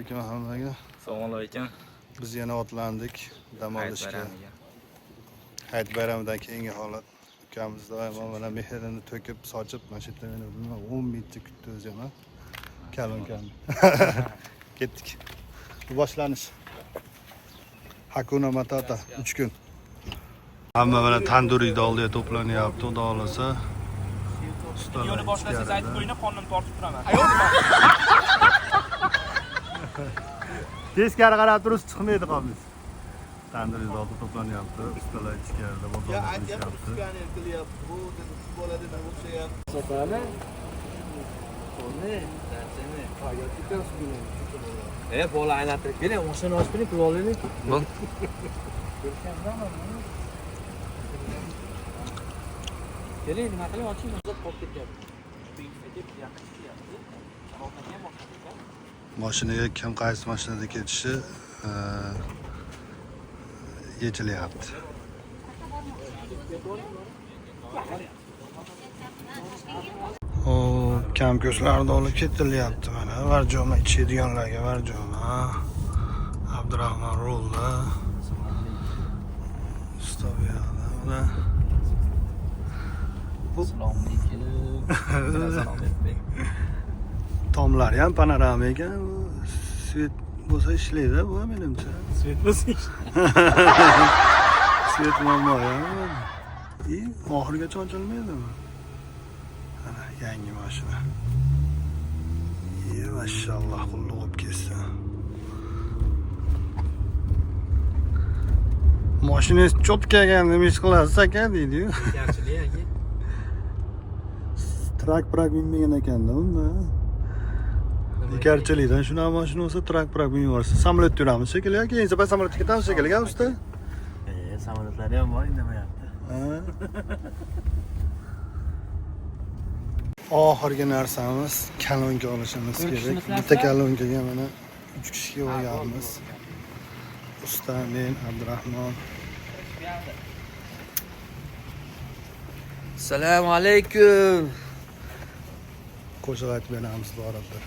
Alaykum hammaga. Assalomu alaykum. Biz yana otlandik dam olishga. Hayit bayramidan keyingi holat. Ukamiz doimo mana mehrini to'kib, sochib, mana shu yerda meni bilmadim 10 minutcha kutdi o'zi ham. Kalonkani. Ketdik. Bu boshlanish. Hakuna Matata 3 kun. Hamma mana tanduriyni oldiga to'planyapti, xudo xohlasa. Ustalar Yo'lni boshlasangiz aytib ichkarida. qo'ying, qornim tortib turaman. Teskari qarab turibsiz, chiqmaydi qo'lingiz. Tanduriyni oldi to'planyapti, ustalar ichkarida bozorda qilishyapti. Skaner qilyapti, bu dedi, shu bola dedi, o'xshayapti. Sotali. Qo'lni, darchani. E, bola aylantirib bering, o'shani ochib bering, pul olaylik. Bo'l. Keling, nima qiling, oching, o'zi qolib ketyapti. Mashinaga kim qaysi mashinada ketishi yechilyapti. Hop, kamko'zlarni olib ketilyapti mana. Varjoma ichadiganlarga varjoma. Abdurahmon rulda. Usta bu yoqda mana. Assalomu alaykum. Salom berib. Tomlari ham panorama ekan. Bu Svet bo'lsa ishlaydi bu menimcha. Svet bo'lsin. Svet muammo ham. И oxirigacha ochilmaydimi? Mana yangi mashina. Ye, mashalloh, qulluq bo'lib ketsin. Mashinangiz cho'tka ekan, nima ish qilasiz aka deydi-yu. Bekarchilik aka. Trak prak minmagan ekanda unda. Bekarchilikdan shunaqa mashina bo'lsa trak prak minib yuborsa, samolyotda yuramiz shekilli, keyin safar samolyotda ketamiz shekilli, usta. E, samolyotlari ham bor, indamayapti. Ha. Oxirgi narsamiz kalonka olishimiz kerak. Bitta kalonkaga mana 3 kishiga olganmiz. Usta, men, Abdurahmon. Assalomu alaykum. Qo'shiq aytib beramiz borib bir.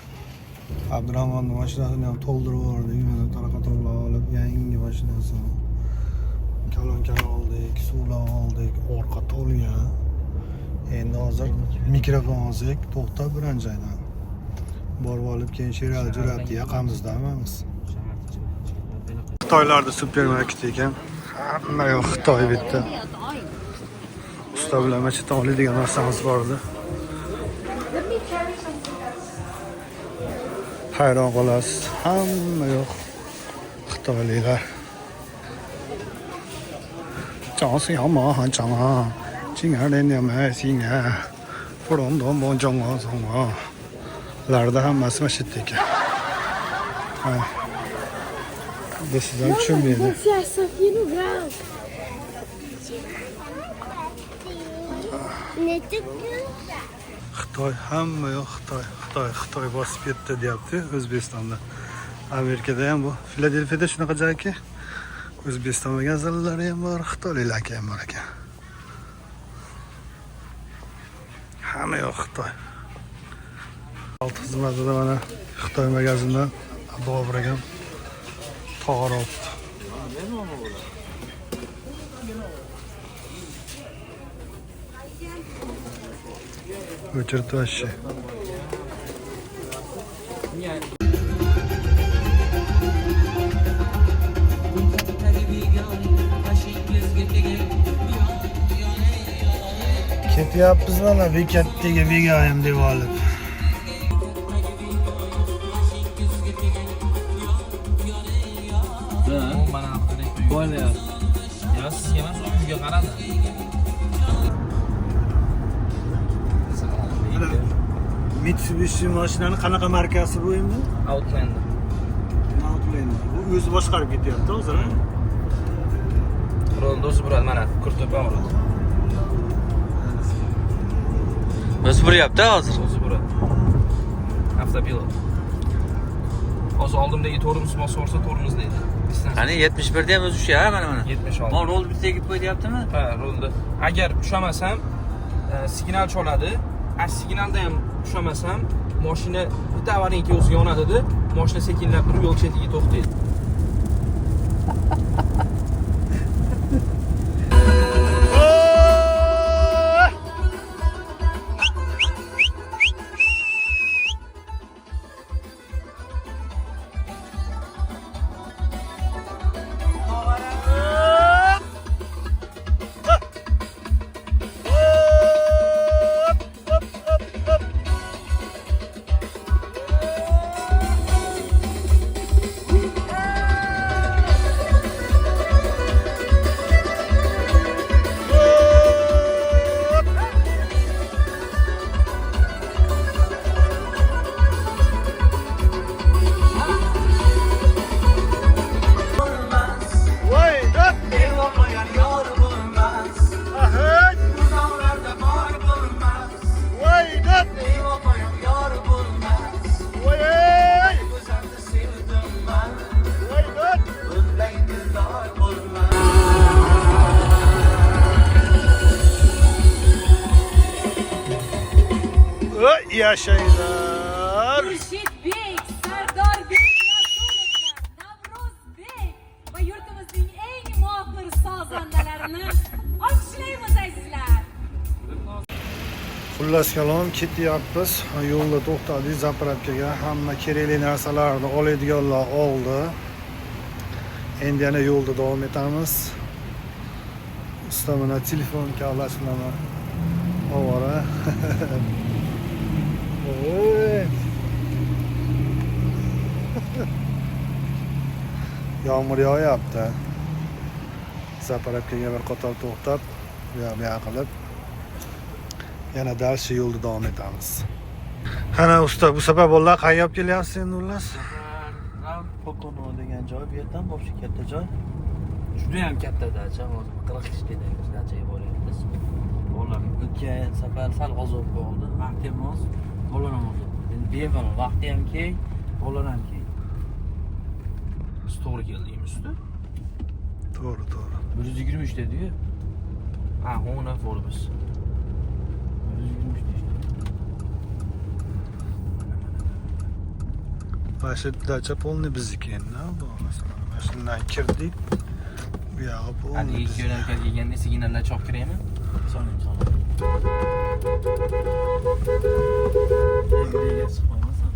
Abdurahmonni mashinasini ham to'ldirib yubordik. Mana taraqatovlar olib yangi mashinasini. Kalonkani oldik, suvlar oldik, orqa to'lgan. Endi hozir mikrofon olsak, to'xtab biron joydan. Borib olib keyin Sherali jo'rabdi yaqamizda hammamiz. Xitoylarda supermarket ekan. Hamma yoq Xitoy bitta. Usta bilan mana shu yerdan oladigan narsamiz bor edi. Hayron qolasiz. Hamma yoq Xitoyliklar. Larda hammasi mana shu yerda ekan. Ha. Bu siz ham tushunmaydi. Confiança aqui no grau. Xitoy hamma yoq Xitoy, Xitoy, Xitoy bosib ketdi deyapti O'zbekistonda. Amerikada ham bu Filadelfiyada shunaqa joyki O'zbekiston magazinlari ham bor, xitoyliklar ham bor ekan. Hamma yoq Xitoy. Alt xizmatida mana Xitoy magazindan Abdug'ofur akam tog'or olibdi. O'chirib вообще. Ketyapmiz mana bekatdagi begayim deb olib. Mana Bo'lyapti. Ya sizga emas, u uyga qaradi. Mitsubishi mashinani qanaqa markasi bu endi? Outlander. Outlander. Bu o'zi boshqarib ketyapti hozir, ha? Rolni o'zi buradi, mana Kurto'pa uradi. O'zi buryapti hozir. O'zi buradi. Avtopilot. Hozir oldimdagi tormoz bosib yuborsa tormoz deydi. Qani 71 da ham o'zi usha, mana mana. 76. Mana rol bitta egib qo'yyaptimi? Ha, rolni. Agar ushlamasam, signal choladi. A signalda ham ushlamasam, mashina bitta avarinka o'zi yonadi-da, Mashina sekinlab turib yo'l chetiga to'xtaydi. Yashanglar. Xurshidbek, Sardorbek Rasulovlar, Navruzbek va yurtimizning eng mohir sozandalarini olqishlaymiz, azizlar. Xullas kalom, ketyapmiz. Yo'lda to'xtadik заправка ga. Hamma kerakli narsalarni oladiganlar oldi. Endi yana yo'lda davom etamiz. Usta mana telefon kavlash bilan ovora. Evet. Yomg'ir yog'yapti. Заправка ga bir qator to'xtab, bu yoq bu yoq qilib yana дальше yo'lda davom etamiz. Qani usta, bu safar bolalar qayerga olib kelyapsiz endi xullas? Pocono degan joy bu yerdan вообще katta joy. Juda ham katta dacha, hozir 40 kishi dachaga boryapmiz. Bolalar o'tgan safar sal azob bo'ldi. Vaqti ham oz, bolalar ham azob. Endi bemalol vaqti ham keng, bolalar ham keng. Biz to'g'ri keldikmi usta? To'g'ri, to'g'ri. 123 dedi-yu. Ha, o'ngdan biz. 123 deyishdi. Mana shu dacha полный bizniki endi. Bu masalan, mana shundan kirdik. Bu yog'i полный Haligi bizniki. yo'nalishga kelganda signallar chop kiraymi? Soling, soling. Endi chiqib qolmasin.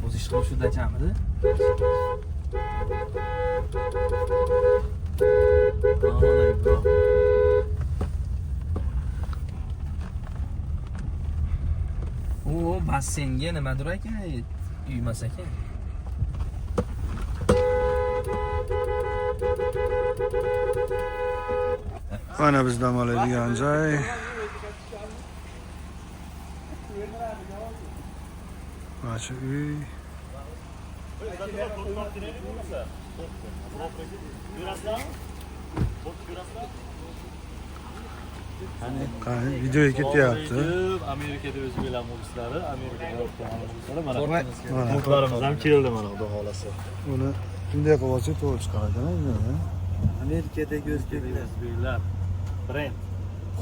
O'zi ish qilib shu dachamidi? Mana. O, basseynga nimadir ekan, uy emas ekan. Mana biz dam oladigan joy. Mana shu uy. Qani videoga ketyapti. Amerikada o'zbeklar muxlislari, Amerikada o'tgan muxlislari mana Mana. muxlislarimiz ham keldi mana, xudo xolasa. Uni bunday qilib olsak to'g'ri chiqar ekan, a? Amerikadagi o'zbeklar. O'zbeklar brend.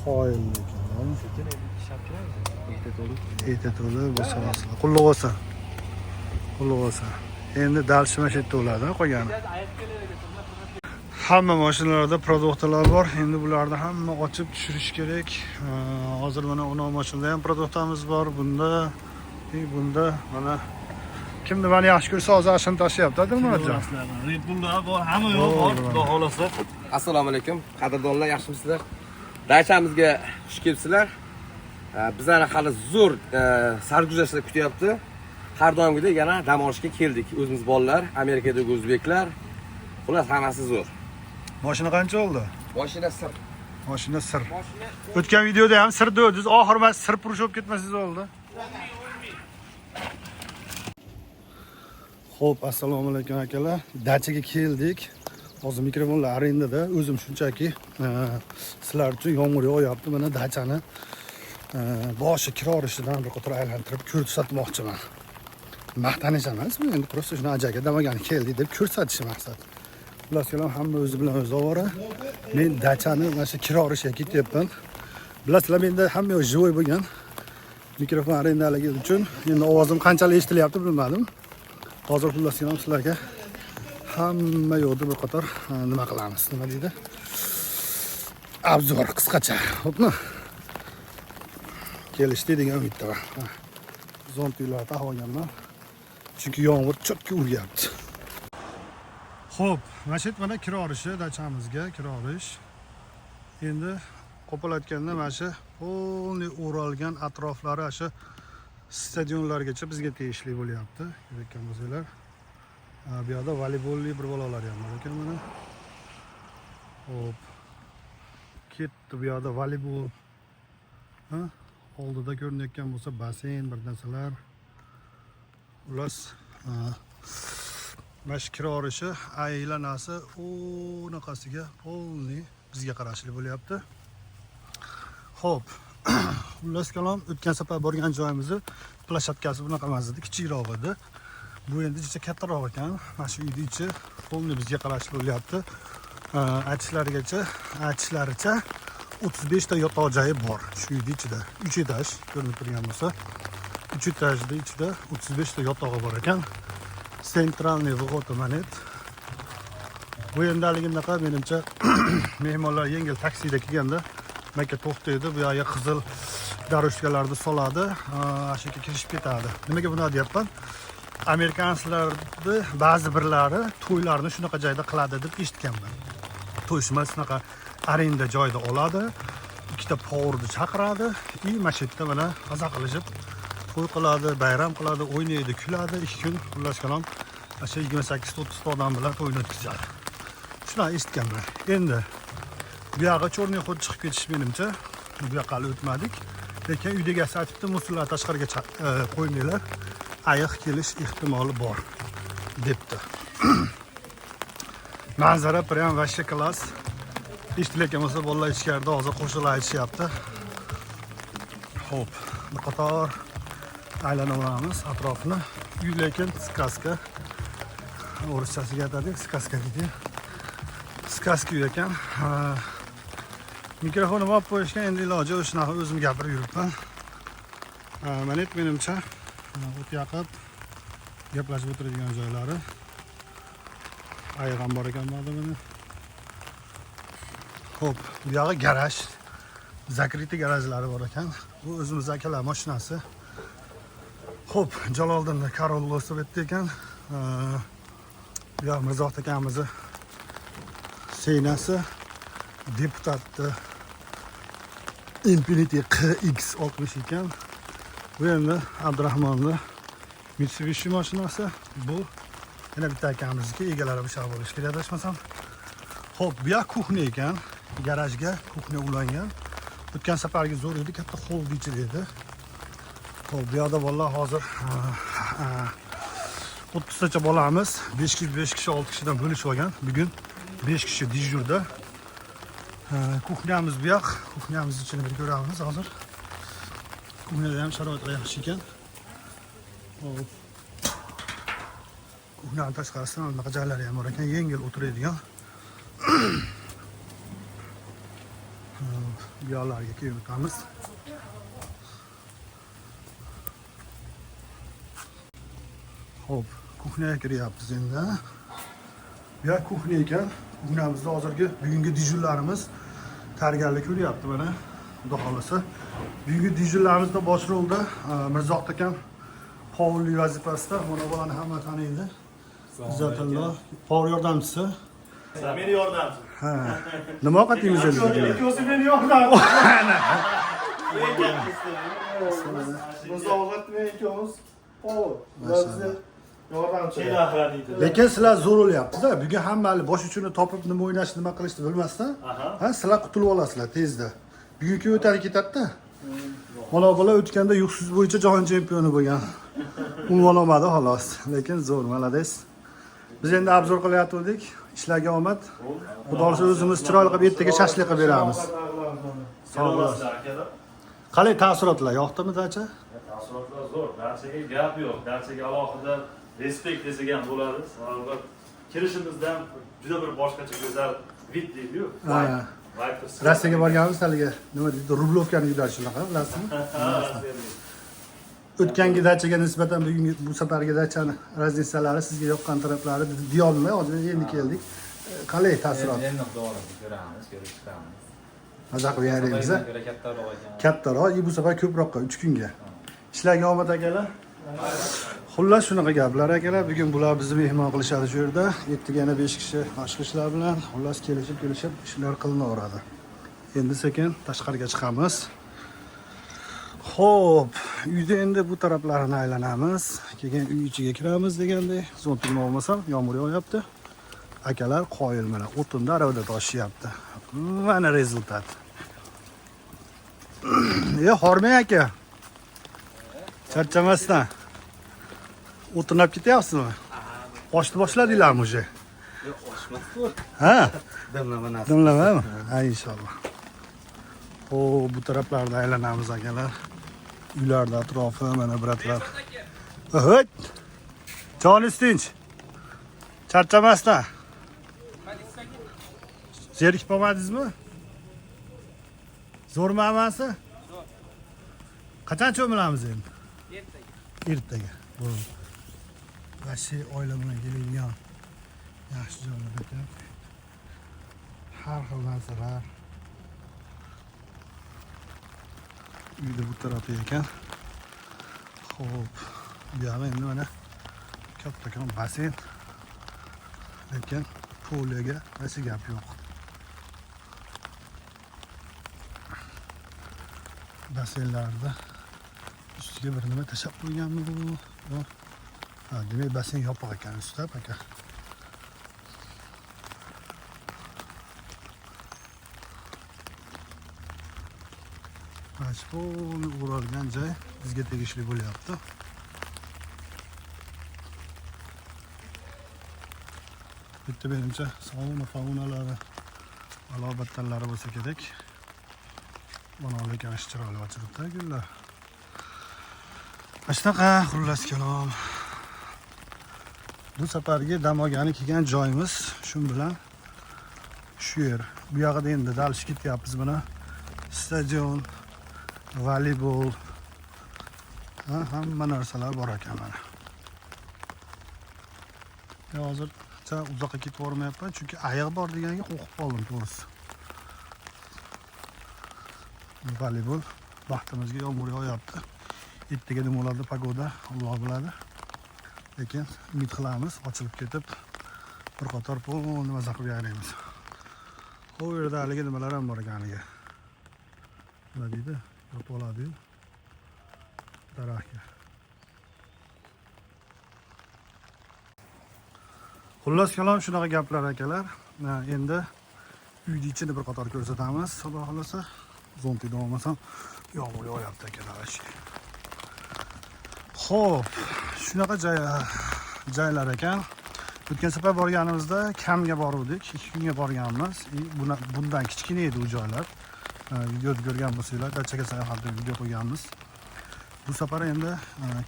Qoyil ekan. Sekin endi ishlab kiramiz. Erta to'liq. Erta to'la bo'lsa bo'lsin. Qulluq bo'lsin. Qulluq bo'lsin. Endi дальше mana shu yerda bo'ladi qolgani. Hamma mashinalarda продукт lar bor. Endi bularni hamma ochib tushirish kerak. Hozir mana uni mashinada ham продукт imiz bor. Bunda, bunda mana kim nimani yaxshi ko'rsa hozir ashini tashlayapti, Dilmurodjon. Red Bulllar bor, hamma yo'q bor, xudo xolasa. Assalomu alaykum, qadrdonlar, yaxshimisizlar? Dachamizga xush kelibsizlar. Bizlarni hali zo'r sarguzashtlar kutyapti. Har doimgidek yana dam olishga keldik. O'zimiz bolalar, Amerikadagi o'zbeklar. Xullas, hammasi zo'r. Mashina qancha oldi? Mashina sir. Mashina sir. O'tgan videoda ham sir dedingiz, oxiri mana sir purush bo'lib ketmasangiz oldi. Xo'p, assalomu alaykum akalar. Dachaga keldik. Hozir mikrofonlar arendada. O'zim shunchaki sizlar uchun yomg'ir yog'yapti. Mana dachani boshi kirorishidan bir qator aylantirib ko'rsatmoqchiman. Maqtanish emas, bu endi просто shuni ajaga damagani keldik deb ko'rsatish maqsad. Xullas kalom, hamma o'zi bilan o'zi ovora. Men dachani mana shu kirorishiga ketyapman. Bilasizlar, menda hamma yoq живой bo'lgan. Mikrofon arendaligi uchun endi ovozim qanchalik eshitilyapti bilmadim. Hozir xullas kalom sizlarga hamma yo'qda bir qator nima qilamiz, nima deydi? Обзор qisqacha. Xo'pmi? Kelishdi degan umiddaman. Zontiylarni taqib olganman. Chunki yomg'ir cho'kka uryapti. Xo'p, mana shu mana kirorishi dachamizga kirorish. Endi qo'pol aytganda mana shu полный o'ralgan atroflari shu stadionlargacha bizga tegishli bo'lyapti. Ko'rayotgan bo'lsanglar. Bu yoqda voleybolli bir bolalar ham bor ekan mana. Xo'p. Ketdi bu yoqda voleybol. Ha? Oldida ko'rinayotgan bo'lsa basseyn bir narsalar. Xullas, mana shu kirorishi aylanasi unaqasiga полный bizga qarashli bo'lyapti. Xo'p, xullas kalom, o'tgan safar borgan joyimizni площадка si bunaqa emas edi, kichikroq edi. Bu endi juda kattaroq ekan. Mana shu uyni ichi полный bizga qarashli bo'lyapti. Aytishlaricha 35 ta yotoq joyi bor shu uyni ichida. 3 etaj ko'rinib turgan bo'lsa, 3 etajda ichida 35 ta yotog'i bor ekan. Центральный вход monet. Bu endi haligi bunaqa menimcha mehmonlar yengil taksida kelganda makka to'xtaydi, bu yoqqa qizil дорожка larni soladi, shu yerga kirishib ketadi. Nimaga buni deyapman? Amerikanslarni ba'zi birlari to'ylarni shunaqa joyda qiladi deb eshitganman. To'y emas, shunaqa arenda joyda oladi, ikkita повар ni chaqiradi и mana shu yerda mana maza qilishib to'y qiladi, bayram qiladi, o'ynaydi, kuladi, 2 kun xullas kalom mana shu 28-30 ta odam bilan to'yni o'tkazadi. Shunaqa eshitganman. Endi bu yoqqa черный ход chiqib ketish menimcha, bu yoqqa hali o'tmadik. Lekin uyda egasi aytibdi, мусор lar tashqariga qo'ymanglar, ayiq kelish ehtimoli bor debdi. Manzara прям вообще класс. Eshitilayotgan bo'lsa, bolalar ichkarida hozir qo'shiqlar aytishyapti. Xo'p, bir qator aylanaveramiz atrofini. Uy lekin сказка. O'rischasiga aytadi, сказка deydi. Сказка uy ekan. Mikrofonimni olib qo'yishgan, endi iloji yo'q, shunaqa o'zim gapirib yuribman. Mana menimcha o't yoqib gaplashib o'tiradigan joylari. Ayiq ham bor ekan bu mana. Xo'p, bu yog'i garaj. Закрытый garajlari bor ekan. Bu o'zimiz akalar mashinasi. Xo'p, Jaloliddinda Corolla o'sib o'tdi ekan. Bu yoq Mirzohid akamizni Senasi, deputatni Infiniti QX60 ekan. Bu endi Abdurahmonni Mitsubishi mashinasi. Bu yana bitta akamizniki, egalari bu shaq bo'lishi kerak adashmasam. Xo'p, bu yoq кухня ekan. Garajga кухня ulangan. O'tgan safargi zo'r edi, katta холл ichida edi. Xo'p, bu yoqda bolalar hozir 30 tacha bolamiz, 5 kishi, 5 kishi, 6 kishidan bo'lishib olgan. Bugun 5 kishi дежур da. Кухня miz bu yoq. Кухня miz ichini bir ko'ramiz hozir. Кухня da ham sharoitlar yaxshi ekan. Xo'p. Кухня ning tashqarisida bunaqa joylari ham bor ekan, yengil o'tiradigan. Xo'p, bu yoqlarga keyin o'tamiz. Xo'p, кухня ga kiryapmiz endi. Bu yoq кухня ekan. Кухня mizda hozirgi bugungi дежур larimiz tayyorgarlik ko'ryapti mana. Xudo xohlasa. Bugungi дежур larimizda bosh rolda Mirzohid akam повар lik vazifasida. Mana bolani hamma taniydi. Izzatullo повар yordamchisi. Meni yordamchim. Ha. Nima ovqat yeymiz endi bugun? Ikkovsi meni yordamchim. Mirzohid men ikkovimiz повар. Ular bizni yordamchilar. Lekin sizlar zo'r o'lyapsiz-da. Bugun hamma hali bosh uchini topib nima o'ynashni, nima qilishni bilmasdan, ha, sizlar qutulib olasizlar tezda. Bugungi o'tadi ketadi-da. Mana bola o'tganda yuqsiz bo'yicha jahon chempioni bo'lgan. Unvon olmadi xolos, lekin zo'r, молодец. Biz endi обзор qilayotgandik. Ishlarga omad. Xudo xohlasa o'zimiz chiroyli qilib ertaga shashlik qilib beramiz. Sog' bo'lasiz. Qalay taassurotlar? Yoqdimi dacha? Taassurotlar zo'r. Dachaga gap yo'q. Dachaga alohida respekt desak ham bo'ladi. Sababi kirishimizdan juda bir boshqacha go'zal вид deydi-yu. Ha. Vibe. Rossiyaga borganmiz haligi nima deydi, Rublovkani uylari shunaqa, bilasizmi? O'tgangi dachaga nisbatan bugungi bu safargi dachani разница lari, sizga yoqqan taraflari deyolmay, hozir endi keldik. Qalay taassurot? Endi xudo xohlasa ko'ramiz, ko'rib chiqamiz. Maza qilib yaraymiz. Safardan ko'ra kattaroq ekan. Kattaroq, bu safar ko'proqqa 3 kunga. Ishlarga omad akalar. Xullas shunaqa gaplar akalar. Bugun bular bizni mehmon qilishadi shu yerda. Ertaga yana 5 kishi boshqa ishlar bilan, xullas kelishib ishlar qilinaveradi. Endi sekin tashqariga chiqamiz. Xo'p, uyda endi bu taraflarini aylanamiz. Keyin uy ichiga kiramiz degandek. Zontigimni olmasam yomg'ir yog'yapti. Akalar qoyil mana o'tinni aravada toshyapti. Mana rezultat. Hormang aka. Charchamasdan. O'tinlab ketyapsizmi? Oshni boshladinglarmi уже? Yo'q, oshmas. Ha? Damlama narsa. Damlamami? Ha, inshaalloh. Xo'p, bu taraflarda aylanamiz akalar. Uylarda atrofi mana bratlar. Ahit. Joningiz tinch. Charchamasdan. Zerikib qolmadingizmi? Zo'rmi hammasi? Qachon cho'milamiz endi? Ertaga. Ertaga. Bo'ldi. Vashi oila bilan keladigan yaxshi joylar ekan. Har xil narsalar. Uyda bu tarafi ekan. Xo'p, bu yog'i endi mana kattakon basseyn. Lekin poliga hech gap yo'q. Basseynlarda ustiga bir nima tashlab qo'yganmi bu? Yo'q. Ha, demak basseyn yopiq ekan ustida aka. Mana shu o'ralgan joy bizga tegishli bo'lyapti. Bitta menimcha sauna faunalari, alobattalari bo'lsa kerak. Mana lekin ish chiroyli ochilibdi gullar. Mana shunaqa xullas kalom. Bu safargi dam olgani kelgan joyimiz shu bilan shu yer. Bu yog'ida endi dalish ketyapmiz mana. Stadion, voleybol, hamma narsalar bor ekan mana. Men hozircha uzoqqa ketib bormayapman, chunki ayiq bor deganga qo'rqib qoldim to'g'risi. Voleybol baxtimizga yomg'ir yog'yapti. Ertaga nima bo'ladi pagoda, Alloh biladi. Lekin umid qilamiz, ochilib ketib bir qator polni maza qilib yaraymiz. U yerda haligi nimalar ham bor ekan haligi. Nima deydi? Yopib oladi-yu daraxtga. Xullas kalom shunaqa gaplar akalar. Endi uyni ichini bir qator ko'rsatamiz. Xudo xolasa zontikni olmasam yomg'ir yog'yapti akalar. Xo'p, shunaqa joylar ekan. O'tgan safar borganimizda kamga boruvdik, 2 kunga borganmiz. Bundan kichkina edi u joylar. Videoda ko'rgan bo'lsanglar, dachaga sayohatda video qo'yganmiz. Bu safar endi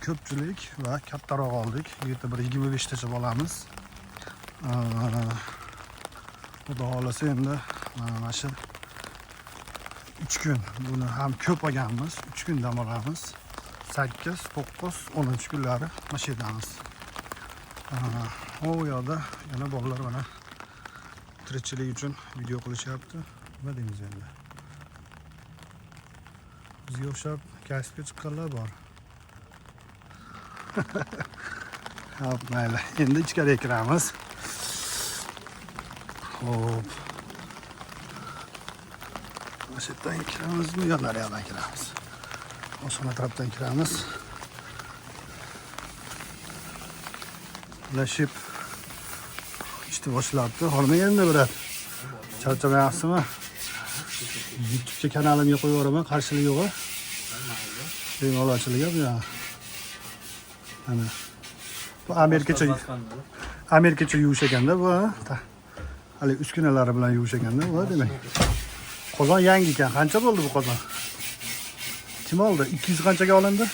ko'pchilik va kattaroq oldik. Yerda bir 25 tacha bolamiz. Xudo xolasa endi mana shu 3 kun buni ham ko'p olganmiz. 3 kun dam olamiz. 8, 9, 10 kunlari mana shu yerdamiz. U yoqda yana bolalar mana tirikchilik uchun video qilishyapti. Nima deymiz endi? Bizga o'xshab kasbga chiqqanlar bor. Hop, mayli. Endi ichkariga kiramiz. Hop. Mana shu yerdan kiramizmi yo nariyoqdan kiramiz? Oshxona tarafdan kiramiz. Lashib ishni boshlabdi. Hormang endi birat. Charchamayapsizmi? YouTube'ga kanalimga qo'yib yuboraman, qarshilik yo'q. Bemalolchilik bu yoq. Ana. Bu Amerikacha yuvish ekanda bu, ha? Hali uskunalari bilan yuvish ekanda bu, demak. Qozon yangi ekan. Qancha bo'ldi bu qozon? Kim oldi? 200 qanchaga olindi?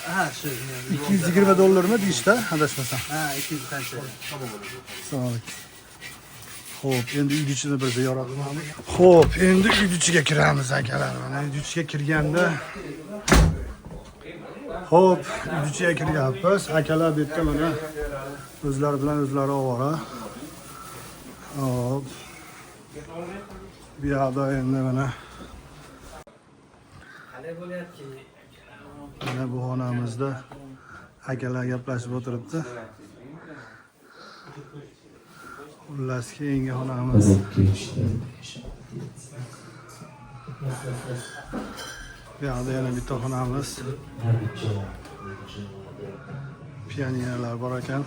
Ha, shu. 220 dollarmi deyishdi, adashmasam. Ha, 200 qancha. Sog'lik. Xo'p, endi uy ichini bir ziyorat qilamiz. Xo'p, endi uy ichiga kiramiz akalar. Mana uy ichiga kirganda Xo'p, uchiga kiryapmiz. Akalar bu yerda mana o'zlari bilan o'zlari ovora. Xo'p. Bu yoqda endi mana Qalay bo'lyapti? mana bu xonamizda akalar gaplashib o'tiribdi. Xullas, keyingi xonamiz. Bu yoqda yana bitta xonamiz. Pianinolar bor ekan.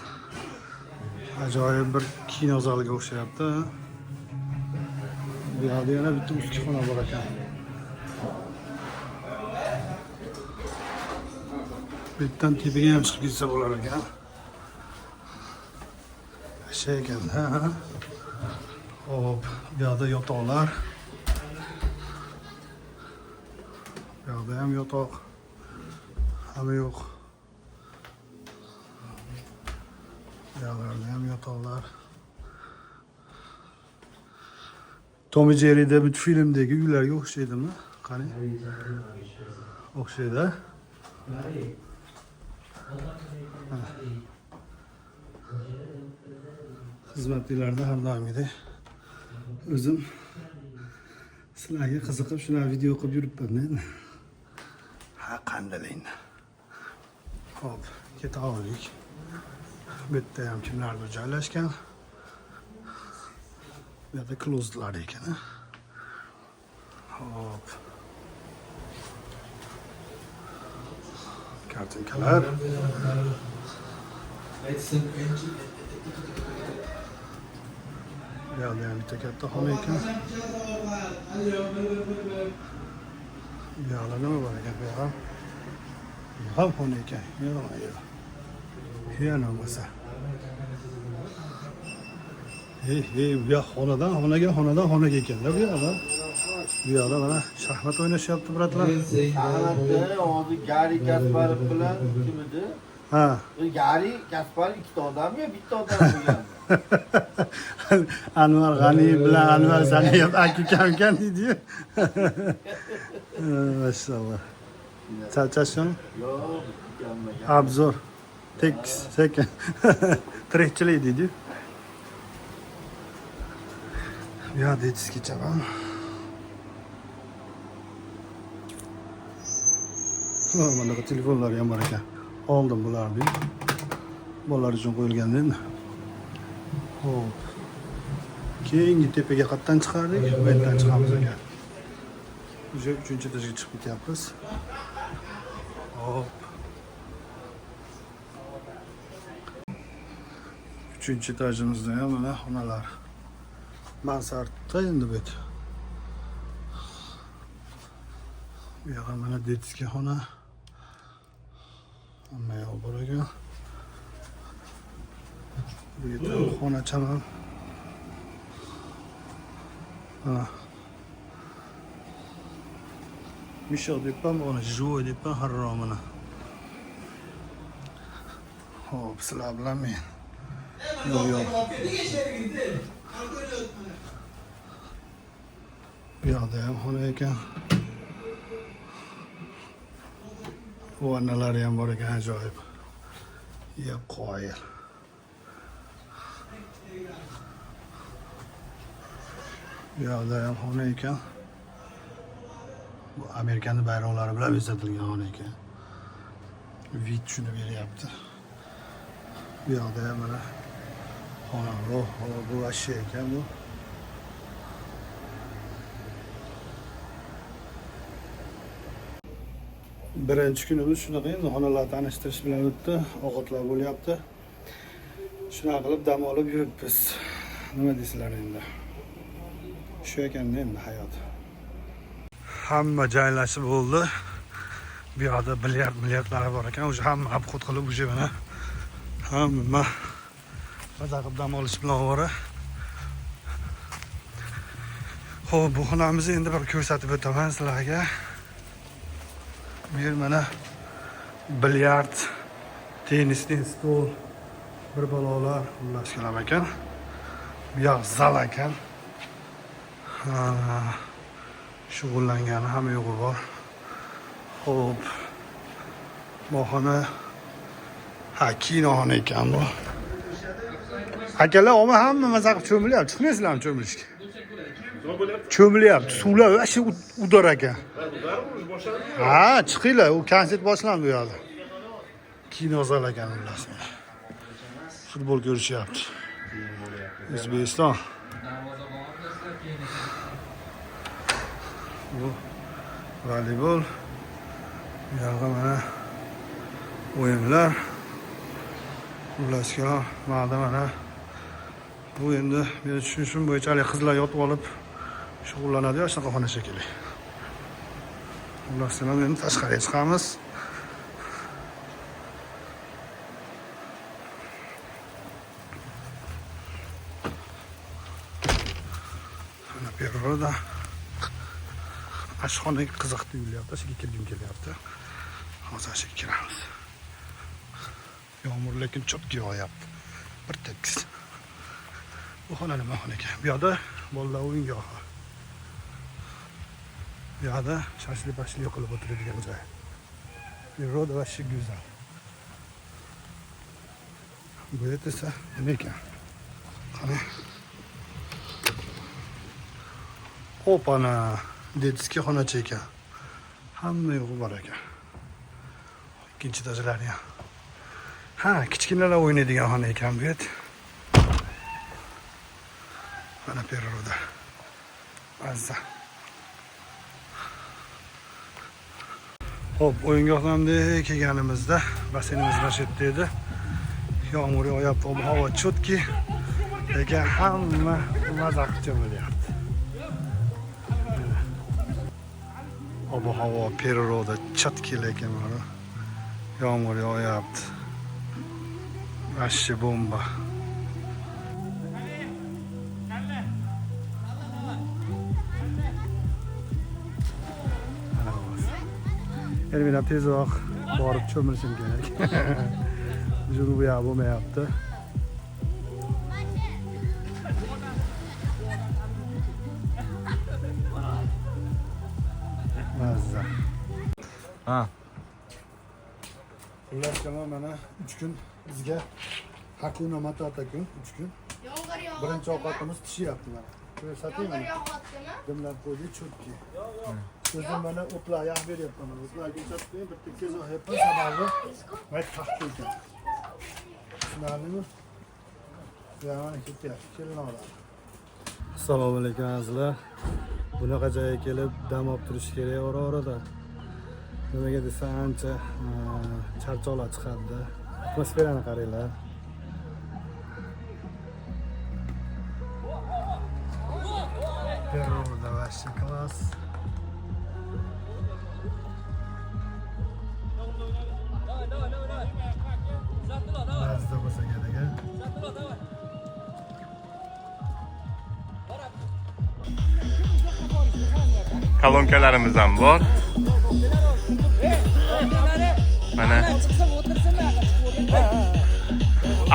Ajoyib bir kino zaliga o'xshayapti. Bu yoqda yana bitta ustki xona bor ekan. Bu yerdan tepaga ham chiqib ketsa bo'lar ekan. Shu ekan, ha. Xo'p, bu yoqda yotoqlar. Bu yoqda ham yotoq. Hamma yo'q. Bu yoqlarda ham yotoqlar. Tom and Jerry'da bu filmdagi uylarga o'xshaydimi? Qani? O'xshaydi. Ha? Xizmatlilarda har doimgidek o'zim sizlarga qiziqib shunaqa video qilib yuribman endi. Ha, qanday endi. Xo'p, keta oldik. Bu yerda ham kimlardir joylashgan. Bu yerda closetlar ekan. Xo'p. Kartinkalar. Bu yoqda ham bitta katta xona ekan. Bu yoqda nima bor ekan? Bu yoq ham. Bu ham xona ekan. Yo'q, yo'q. Yana bo'lmasa. Hey, hey, bu yoq xonadan xonaga, xonadan xonaga ekanda bu yoqda. Bu yoqda mana shaxmat o'ynashyapti, брат lar. Shaxmatda hozir Gari Kasparov bilan kim edi? Ha. Gari Kasparov ikkita odammi yo bitta odam bo'lgan? Anvar G'aniyev bilan Anvar Saniyev aka ukam ekan deydi-yu. Mashalloh. Charchashmi? Yo'q, ukammagan. Обзор. Tekis, sekin. Tirikchilik deydi-yu. Bu yoqda детский chaman. Bunaqa telefonlar ham bor ekan. Oldim bularni. Bolalar uchun qo'yilgan endi. Xo'p. Keyingi tepaga qayerdan chiqardik? Bu yerdan chiqamiz ekan. Уже 3-etajga chiqib ketyapmiz. Hop. 3-etajimizda ham mana xonalar. Mansardda endi bu yer. Bu yoqda mana детский xona. Hamma yoq bor ekan. Bu yerda xonachaman. Mana. Mishoq debman, mana живой debman, harromini. Xo'p, sizlar bilan men. Yo'q, yo'q. Bu yoqda ham xona ekan. Vannalari ham bor ekan, ajoyib. Ya qoyil. Bu yoqda ham xona ekan. Bu Amerikani bayroqlari bilan bezatilgan xona ekan. Вид shuni beryapti. Bu yoqda ham mana xona. Oh, bu вообще ekan bu. Birinchi kunimiz shunaqa endi xonalar tanishtirish bilan o'tdi, ovqatlar bo'lyapti. Shunaqa qilib dam olib yuribmiz. Nima deysizlar endi? Shu ekanda endi hayot. Hamma joylashib bo'ldi. Bu yoqda bilyard milyardlar bor ekan. O'sha hamma obxod qilib o'sha mana hamma maza qilib dam olish bilan ovora. Xo'p, bu xonamizni endi bir ko'rsatib o'taman sizlarga. Bu yer mana bilyard, tennisli stol, bir balolar xullas kalam ekan. Bu yoq zal ekan. Shug'ullangani hamma yo'g'i bor. Xo'p. Mohona, ha, kinoxona ekan bu. Akalar, olma, hamma maza qilib cho'milyapti. Chiqmaysizlarmi cho'milishga? Cho'milyapti. Suvlar вообще udar ekan. Ha, chiqinglar, u konsert boshlandi u yoqda. Kino zal ekan ular. Futbol ko'rishyapti. O'zbekiston. Bu voleybol. Bu yoqda mana o'yinlar. Xullas kalom, mana mana bu endi meni tushunishim bo'yicha haligi qizlar yotib olib shug'ullanadi, shunaqa xona shekilli. Xullas kalom, endi tashqariga chiqamiz. Mana природа. Oshxonaga qiziq tuyulyapti, shuga kirgim kelyapti. Hozir shuga kiramiz. Yomg'ir lekin cho'tki yog'yapti. Bir tekis. Bu xona nima xona ekan? Bu yoqda bolalar o'yingohi. Bu yoqda shashli-pashli qilib o'tiradigan joy. Природа вообще go'zal. Bu yerda esa nima ekan? Qani. Opana, detskiy xonacha ekan. Hamma yo'g'i bor ekan. Ikkinchi etajlari ham. Ha, kichkinalar o'ynaydigan xona ekan bu yer. Mana природа. Mazza. Xo'p, o'yingohdan kelganimizda basseynimiz mana shu yerda edi. Yomg'ir yog'yapti, ob-havo cho'tki, lekin hamma maza qilib cho'milyapti. Ob-havo, природа chatki, lekin mana yomg'ir yog'yapti. Вообще bomba. Endi men ham tezroq borib cho'milishim kerak. Juru bu yoq bo'lmayapti. Mazza. Ha. Xullas kalom, mana 3 kun bizga Hakuna Matata kun, 3 kun. Yomg'ir yog'yaptimi? Birinchi ovqatimiz pishyapti mana. Ko'rsataymi? Yomg'ir yog'yaptimi? Dimlab qo'ydik, cho'tki. O'zim mana o'tlar yaq beryapman. O'tlar ko'rsatib qo'ying, bitta tez o'yapman, sababi voy taxta ekan. Tushunarlimi? Mana ketyapti, kelin oladi. Assalomu alaykum azizlar. Bunaqa joyga kelib dam olib turish kerak ora-orada. Nimaga desa ancha charchoqlar chiqadi. Atmosferani qaranglar. Природа вообще класс. Mazza bo'lsa kerak. Kolonkalarimiz ham bor. Mana.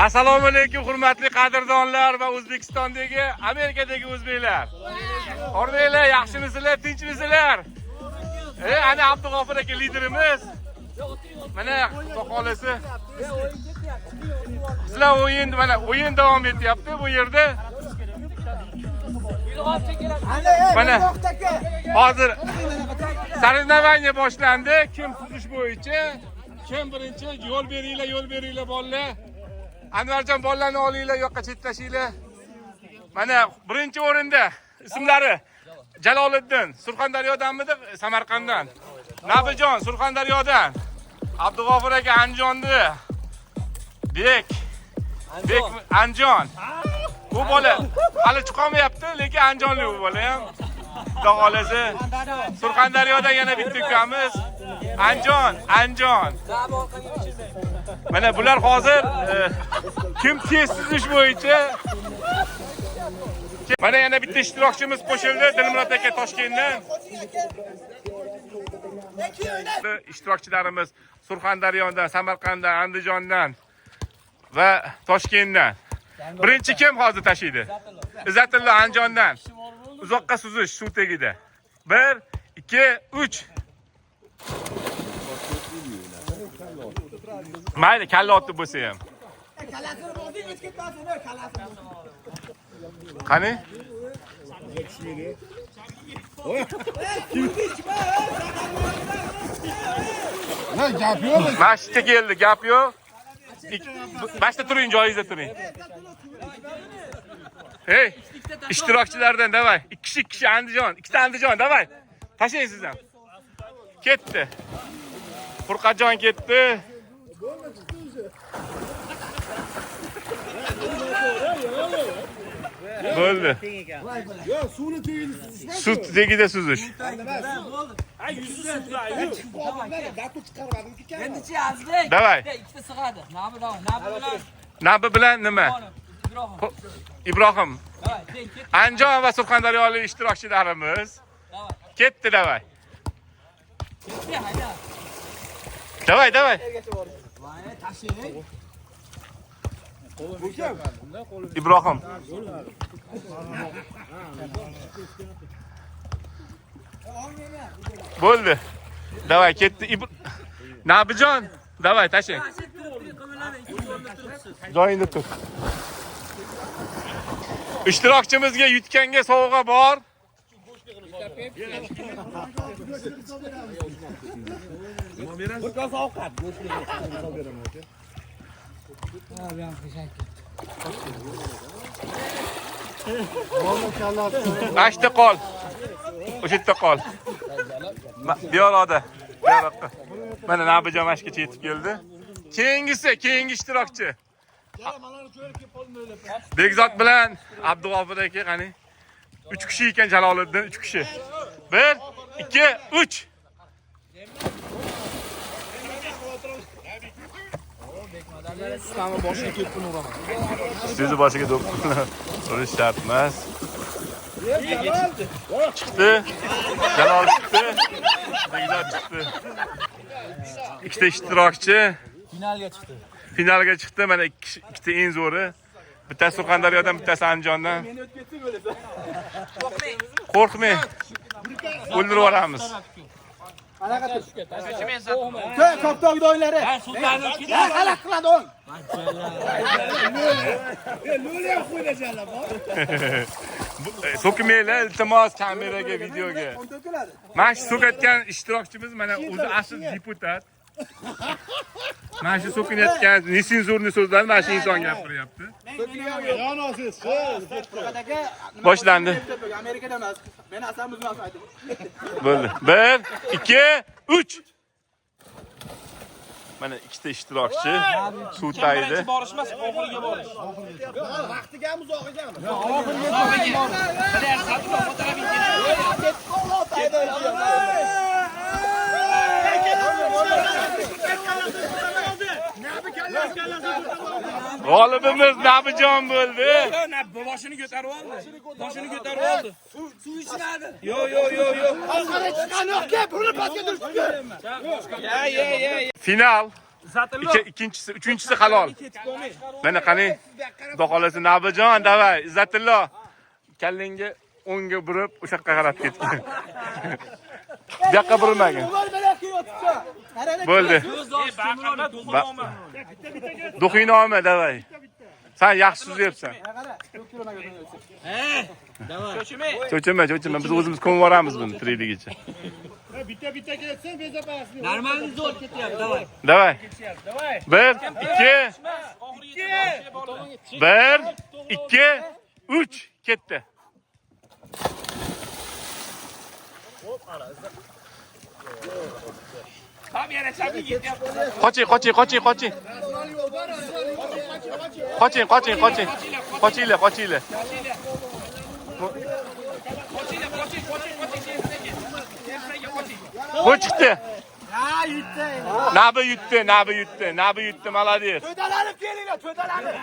Assalomu alaykum hurmatli qadrdonlar va O'zbekistondagi, Amerikadagi o'zbeklar. O'rnanglar, yaxshimisizlar, tinchmisizlar? Ana Abdug'ofur aka liderimiz. Mana xudo xolasi. Sizlar o'yin, mana o'yin davom etyapti bu yerda. Mana hozir соревнование boshlandi. Kim suzish bo'yicha, kim birinchi, yo'l beringlar, yo'l beringlar bolalar. Anvarjon bolalarni olinglar, yoqqa chetlashinglar. Mana birinchi o'rinda ismlari Jaloliddin, Surxondaryodanmidi, Samarqanddan. Nabijon Surxondaryodan. Abdug'ofur aka Andijonda. Bek. Bek Andijon. Bu bola hali chiqolmayapti, lekin Andijonlik bu bola ham. Xudo xolasi. Surxondaryodan yana bitta ukamiz. Andijon, Andijon. Mana bular hozir kim tez suzish bo'yicha. Mana yana bitta ishtirokchimiz qo'shildi, Dilmurod aka Toshkentdan. Ishtirokchilarimiz Surxondaryodan, Samarqanddan, Andijondan va Toshkentdan. Birinchi kim hozir tashiydi? Izzatullo Andijondan. Uzoqqa suzish suv tagida. 1 2 3. Mayli, kalla otib bo'lsa ham. Qani? Gap yo'q. Mashitga keldi, gap yo'q. Mashitda turing, joyingizda turing. Hey, ishtirokchilardan davay. Ikki kishi Andijon, ikkita Andijon, davay. Tashlang siz ham. Ketdi. Furqatjon ketdi. Bo'ldi. Yo'q, suvni tagida suzish. Suv tagida suzish. Endichi Azizbek. Davay. Ikkita sig'adi. Nabi davay. Nabi bilan Nabi bilan nima? Ibrohim. Ibrohim. Davay, teng ket. Andijon va Surxondaryolik ishtirokchilarimiz. Ketdi, davay. Ketdi, hayda. Davay, davay. Ibrohim. Bo'ldi. Davay, ketdi. Nabijon, davay, tashlang. Joyingda tur. Ishtirokchimizga yutganga sovg'a bor. Ashta qol. O'sha yerda qol. Bu yoqda. Bu yoqqa. Mana Nabijon mashgacha yetib keldi. Keyingisi, keyingi ishtirokchi. Bekzod bilan Abdug'ofur aka qani? 3 kishi ekan Jaloliddin, 3 kishi. 1 2 3. Sistemi boshiga to'pini uraman. Sizni boshiga to'p urish shart emas. Chiqdi. Jalol chiqdi. Bekzod chiqdi. Ikkita ishtirokchi Finalga chiqdi. Finalga chiqdi. Mana ikkita eng zo'ri. Bittasi Surxondaryodan, bittasi Andijondan. Qo'rqmang. O'ldirib yuboramiz. Koptok doylari. Ha, suvlarni ketdi. Halaq qiladi o'ng. So'kmanglar, iltimos kameraga, videoga. Mana shu so'kayotgan ishtirokchimiz mana o'zi asl deputat. Mana shu so'kinayotgan nesenzurni so'zlarni mana shu inson gapiryapti. Boshlandi. Amerikada emas. Men asam o'zim aytdim. Bo'ldi. 1 2 3. Mana ikkita ishtirokchi suv tagida. Birinchi borish emas, oxiriga borish. Vaqtigami, uzog'igami? G'olibimiz Nabijon bo'ldi. Nabi boshini ko'tarib oldi. Boshini ko'tarib oldi. Suv ichmadi. Yo, yo, yo, yo. Chiqani Ya, ya, ya. Final. Ikkinchisi, uchinchisi halol. Mana qani? Xudo xolasa Nabijon, davay, Izzatillo. Kallangga o'ngga burib, o'sha yoqqa qarab ketgan. Bu yoqqa burilmagin. Bo'ldi. Duxingni olma, davay. Sen yaxshi suzyapsan. Cho'chima, cho'chima. Biz o'zimiz ko'mib yuboramiz buni tirikligicha. Bitta-bitta ketsin, bezapasni. Normalniy zo'r ketyapti, davay. Davay. 1 2 1 2 3 ketdi. Qoching, qoching, qoching, qoching. Qoching, qoching, qoching. Qochinglar, qochinglar. Bu chiqdi. Nabi yutdi, Nabi yutdi, Nabi yutdi, молодец. To'dalanib kelinglar, to'dalanib.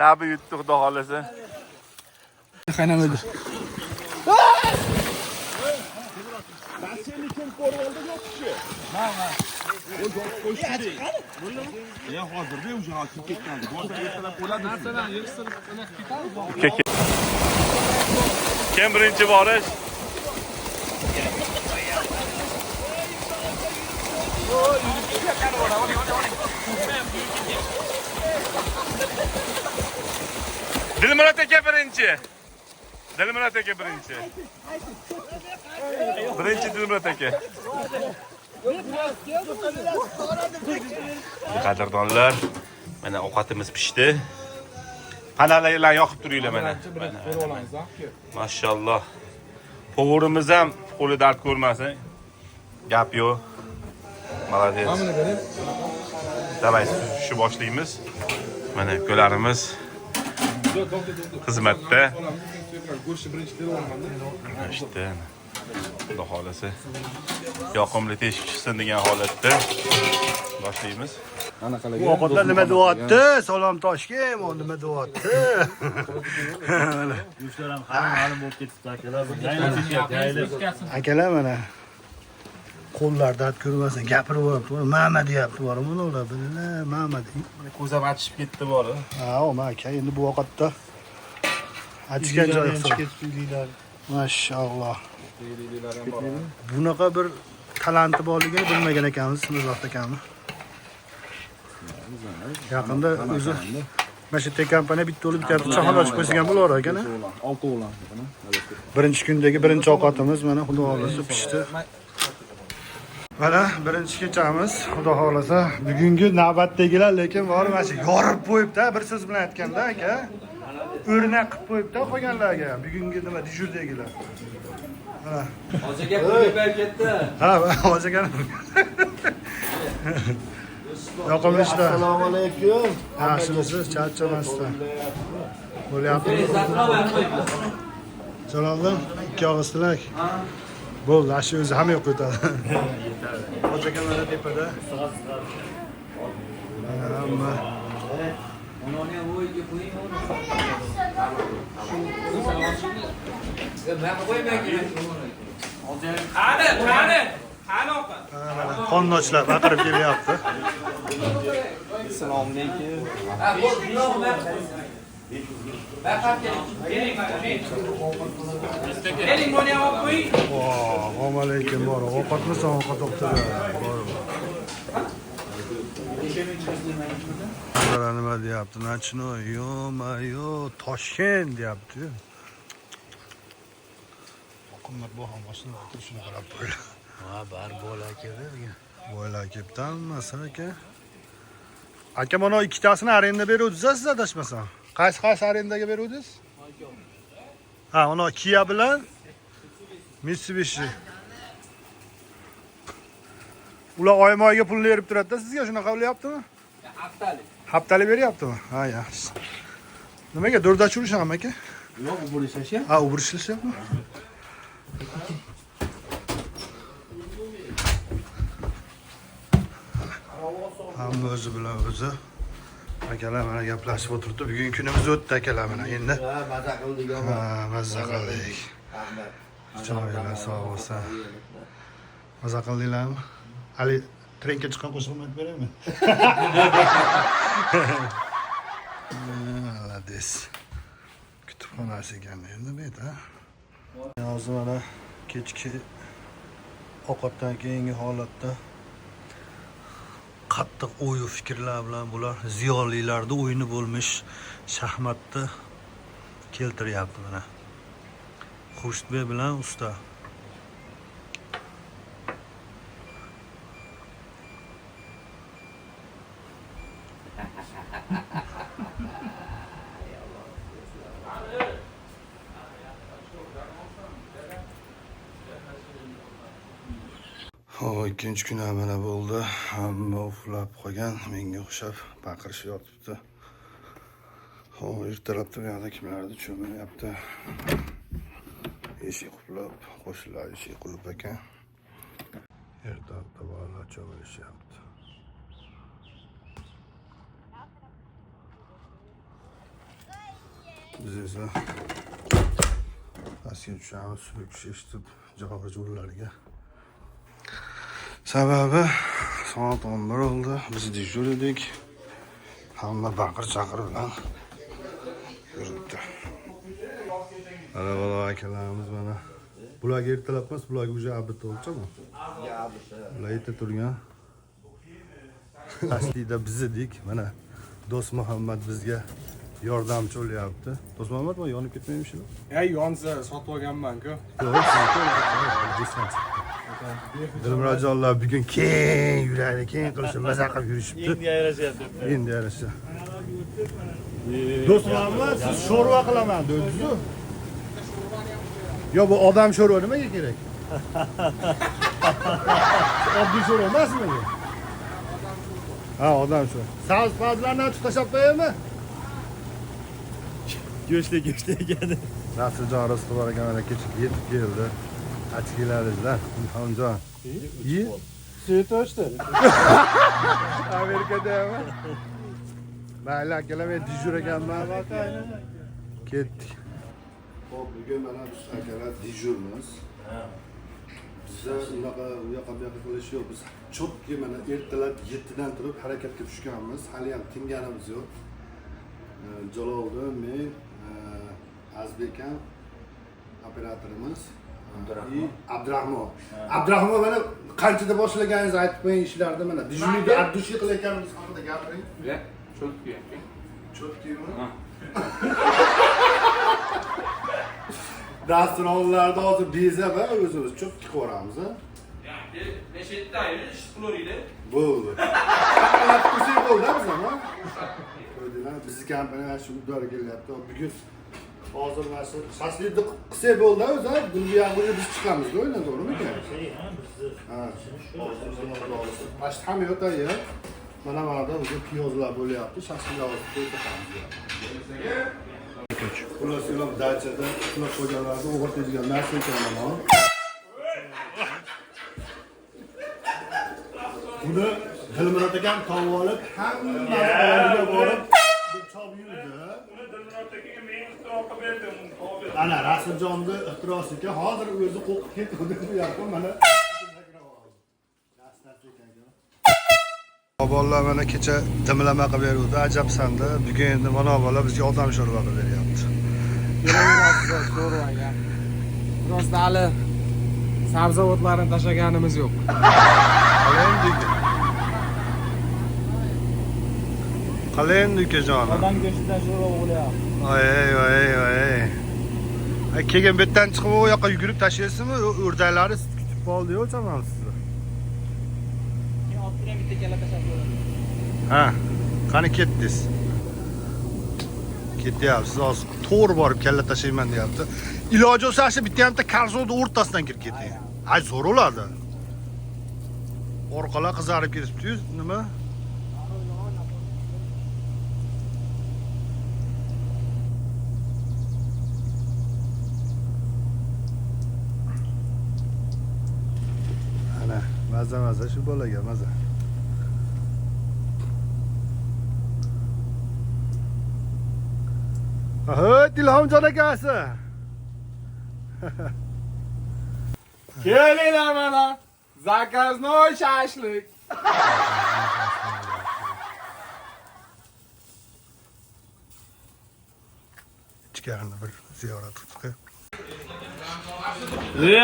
Nabi yutdi, xudo xolasa. Qaynam o'ldi. Kim birinchi borish? Dilmurod aka birinchi. Dilmurod aka birinchi. Birinchi Dilmurod aka. Qadrdonlar, mana ovqatimiz pishdi. Panalarni yoqib turinglar mana. Mashalloh. Povurimiz ham qo'li dard ko'rmasin. Gap yo'q. Молодец. Давай shu boshlaymiz. Mana ukalarimiz xizmatda. İşte Xudo xolasa yoqimli teshik chiqsin degan holatda boshlaymiz. Bu ovqatlar nima deyapti? Salom Toshkent, o nima deyapti? Go'shtlar ham harom bo'lib ketibdi akalar. Akalar mana qo'llar dard ko'rmasin, gapirib yuboribdi. Mama deyapti, bormi ular? Billa, mama deydi. Ko'zam achishib ketdi bori. Ha, o aka, endi bu ovqatda achishgan joyi hisob. Mashalloh. Bunaqa bir talanti borligini bilmagan ekanmiz, Mirzohid akamni. Yaqinda o'zi mana shu kompaniya bitta o'lib bitta choxona ochib qo'ysak ham bo'lar ekan, ha? 6 o'g'lon. Birinchi kundagi birinchi ovqatimiz mana Xudo xolasa pishdi. Mana birinchi kechamiz, Xudo xolasa bugungi navbatdagilar lekin bor mana shu yorib qo'yibdi, bir so'z bilan aytganda aka. O'rnak qilib qo'yibdi qolganlarga bugungi nima dejurdagilar. Mana. Hoji aka pul berib ketdi. Ha, hoji aka. Yoqimli ishlar. Assalomu alaykum. Yaxshimisiz? Charchamasdan. Bo'lyapti. Jaloliddin, ikki og'iz tilak. Bo'ldi, shu o'zi hamma yo'q o'tadi. Hoji aka mana tepada. Mana hamma. Uni ham o'yga qo'ying, uni. Qani, qani. Qani ovqat. Qonnochlar baqirib kelyapti. Assalomu alaykum. Ha, bo'ldi, Keling, buni ham olib qo'ying. Assalomu alaykum, bor. Ovqatmisan, ovqat olib turadi. Bor. Mana nima deyapti? Nachno, yo-mayo, Toshkent deyapti. Qimmat bu ham mashina o'tirishini qarab qo'ydi. Ha, bar bola keldi. Bola kelibdi hammasi aka. Aka, mana ikkitasini arenda beruvdingiz siz adashmasam. Qaysi arendaga beruvdingiz? Ha, mana Kia bilan Mitsubishi. Ular oyma-oyga pulni berib turadi-da sizga, shunaqa bo'lyaptimi? Haftalik. Haftalik beryaptimi? Ha, yaxshi. Nimaga do'rdachi urishami aka? Yo'q, u ishlashyapti. Ha, u ishlashyaptimi? Hamma o'zi bilan o'zi. Akalar mana gaplashib o'tiribdi. Bugun kunimiz o'tdi akalar mana endi. Ha, maza qildik. Ha, mazza qildik. Rahmat. Joylar sog' bo'lsin. Maza qildinglarmi? Hali trenga chiqqan qo'shig'imni aytib beraymi? Молодец. Kutubxonasi ekan endi bu yerda. Hozir mana kechki ovqatdan keyingi holatda qattiq o'y fikrlar bilan bular ziyolilarda o'yini bo'lmish shaxmatni keltiryapti mana. Xurshidbek bilan usta. Xo'p, ikkinchi kun mana bo'ldi. Hamma uxlab qolgan, menga o'xshab baqirishib yotibdi. Xo'p, ertalabda bu yoqda kimlardir cho'milyapti. Eshik qulflab, qo'shnilar eshik qulf ekan. Ertalabda bolalar cho'milishyapti. Biz esa pastga tushamiz, so'kish eshitib javob yo'llariga. Sababi soat 11 oldi. Biz dejur edik. Hamma baqir-chaqir bilan yuribdi. Mana bola akalarimiz mana. Bularga ertalab emas, bularga уже obed olchami? Bular erta turgan. Aslida biz edik. Mana Do'st Muhammad bizga yordamchi bo'lyapti. Do'st Muhammad, bu yonib ketmaymi shu? Ey, yonsa sotib olganman-ku. Yo'q, Dilmurodjonlar bugun keng yuradi, keng qilishib, maza qilib yurishibdi. Endi yarashyapti. Endi yarasha. Do'st Muhammad, siz sho'rva qilaman dedingiz-ku. Yo, bu odam sho'rva nimaga kerak? Oddiy sho'rva emasmi bu? Ha, odam sho'rva. Sabz pazlarni ochib tashlab qo'yaymi? Go'shtli go'shtli ekan. Nasirjon Rostov aka mana kecha yetib keldi. Ochkilaringizdan, Ilhomjon. Yi? Svet o'chdi. Amerikadami? Mayli akalar, men dejur ekanman. Ketdik. Xo'p, bugun mana biz akalar dejurmiz. Bizda unaqa u yoqqa bu yoqqa qilish yo'q. Biz cho'tki mana ertalab 7 dan turib harakatga tushganmiz. Hali ham tinganimiz yo'q. Jaloliddin, men, Azbek ham operatorimiz. Abdurahmon. Abdurahmon mana qanchada boshlaganingizni aytib qo'ying ishlarni mana. Dejurlikda abdushi qilayotganimiz haqida gapiring. Ya, cho'tki aka. Cho'tkimi? Dasturxonlarda hozir bezab o'zimiz cho'tki qo'yamiz. Nechta ish qilaveringlar. Bo'ldi. Qanaqalar tursak bo'ldi biz ham. Ko'rdinglar, bizni kompaniya shu uddari kelyapti. Bugun hozir mana shu shashlikni qilsak bo'ldi o'zi, buni buyog'iga biz chiqamiz-da, o'ylan to'g'rimi aka? Ha. Mana shu hamma yo'q tayyor. Mana bu o'zi piyozlar bo'lyapti, shashliklar hozir ko'rsatamiz. Xullas, ular dachada uxlab qo'yganlarni o'g'irlaydigan narsa ekan mana. Buni Dilmurod akam topib olib, hammasi oldiga borib chopib yurdi. Uni Dilmurod akaga men ixtiro qilib berdim, uni topib. Ana Rasuljonning ixtirosi ekan, hozir o'zi qo'rqib ketdi bu yoqqa mana. Bolalar mana kecha dimlama qilib beruvdi, ajabsanda. Bugun endi mana bola bizga odam sho'rva qilib beryapti. Sho'rvaga. Rost hali sabzavotlarni tashlaganimiz yo'q. Qalay endi ukajonim? Odam go'shtidan sho'rva bo'lyapti. Oy oy oy. Ay, keyin bu yerdan chiqib u yoqqa yugurib tashlaysizmi? O'rdaklari kutib qoldi-yu, chamam sizni. Keyin olib bitta kalla tashlab qo'yadi. Ha, qani ketdingiz? Ketyapsiz, hozir to'g'ri borib kalla tashlayman deyapti. Iloji bo'lsa shu bitta hamta karzonni o'rtasidan kirib keting. Ay, zo'r bo'ladi. Orqalar qizarib ketibdi-yu, nima? Ana, maza-maza shu bolaga maza. Ahot, Ilhomjon akasi. Kelinglar mana. Заказной shashlik. Ichkarini bir ziyorat qilib.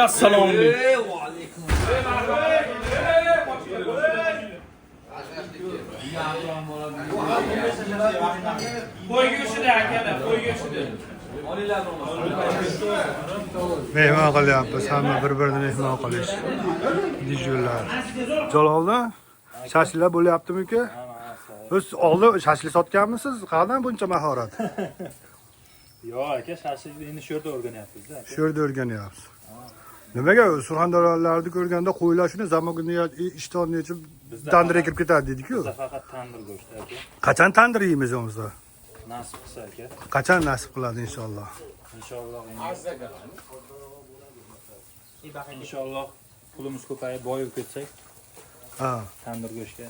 Assalomu alaykum. Va alaykum. Qo'y go'shtida akalar, qo'y go'shtida. Mehmon qilyapmiz, hamma bir-birini mehmon qilish. Dejurlar. Jalolda shashliklar bo'lyaptimi uka? O'z oldin shashlik sotganmisiz? Qayerdan buncha mahorat? Yo'q aka, shashlikni endi shu yerda o'rganyapmiz-da. Shu yerda o'rganyapsiz. Nimaga surxondaryolarni ko'rganda qo'ylar shuni zamogini ishtonni yechib tandirga kirib ketadi deydi-ku. Bizda faqat tandir go'shti aka. Qachon tandir yeymiz o'zimizda? Nasib qilsa aka. Qachon nasib qiladi inshaalloh. Inshaalloh. Inshaalloh pulimiz ko'payib boyib ketsak, ha, tandir go'shtga